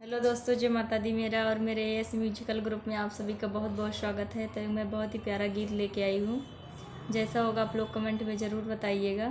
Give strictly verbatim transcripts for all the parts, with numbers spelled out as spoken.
हेलो दोस्तों, जय माता दी। मेरा और मेरे एएस म्यूजिकल ग्रुप में आप सभी का बहुत बहुत स्वागत है। तो मैं बहुत ही प्यारा गीत लेके आई हूँ, जैसा होगा आप लोग कमेंट में ज़रूर बताइएगा।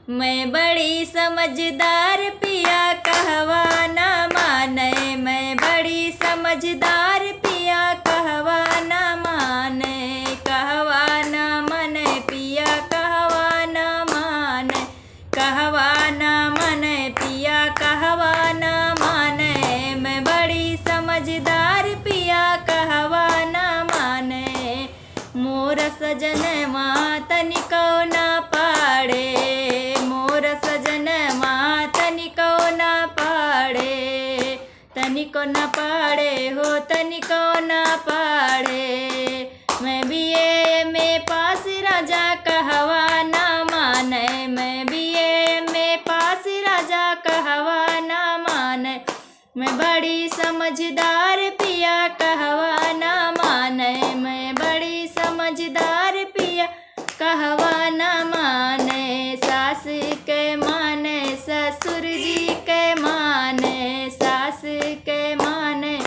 मैं बड़ी समझदार पिया कहवा ना माने, मैं बड़ी समझदार पिया कहवा ना माने, कहवा ना माने पिया कहवा ना माने, कहवा ना माने पिया कहवा ना माने, मैं बड़ी समझदार पिया कहवा ना माने। मोर सजनवा तनिको ना पाड़े, मोर सजनवा तनिको ना पाड़े, तनिको ना पाड़े हो, तनिको ना पाड़े। मैं बीए में पास राजा कहवा ना माने, मैं बीए में पास राजा कहवा ना माने, मैं बड़ी समझदार पिया कहवा ना माने, मैं बड़ी समझदार पिया कहवा ना माने। सास के माने, ससुर जी के माने, सास के माने,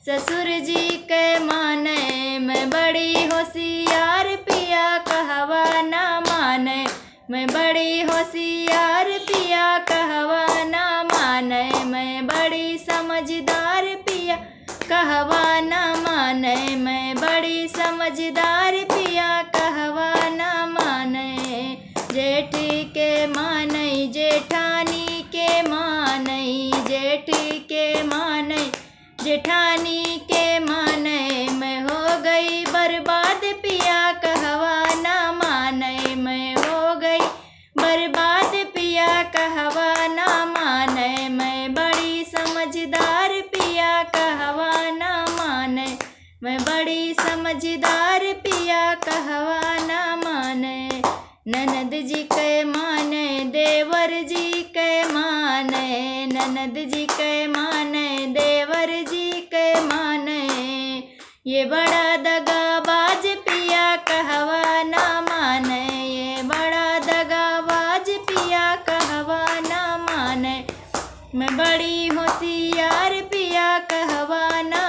ससुर जी के माने, मैं बड़ी होशियार पिया कहवा ना माने, मैं बड़ी होशियार पिया कहवा ना माने, मैं बड़ी समझदार पिया कहवा ना माने, मैं बड़ी समझदार पिया कहवा ना माने। जेठ के माने, जेठानी के माने, जेठ के माने, जेठानी के माने, मैं हो गई बर्बाद पिया कहवा ना माने, मैं हो गई बर्बाद पिया कहवा ना माने, मैं बड़ी समझदार पिया कहवा ना माने, मैं बड़ी समझदार पिया कहवा ना माने। ननद जी के माने, देवर जी के माने, ननद जी के माने, देवर जी के माने, ये बड़ा दगाबाज पिया कहवा ना माने, ये बड़ा दगाबाज पिया कहवा ना माने। मैं बड़ी होशियार पिया कहवा ना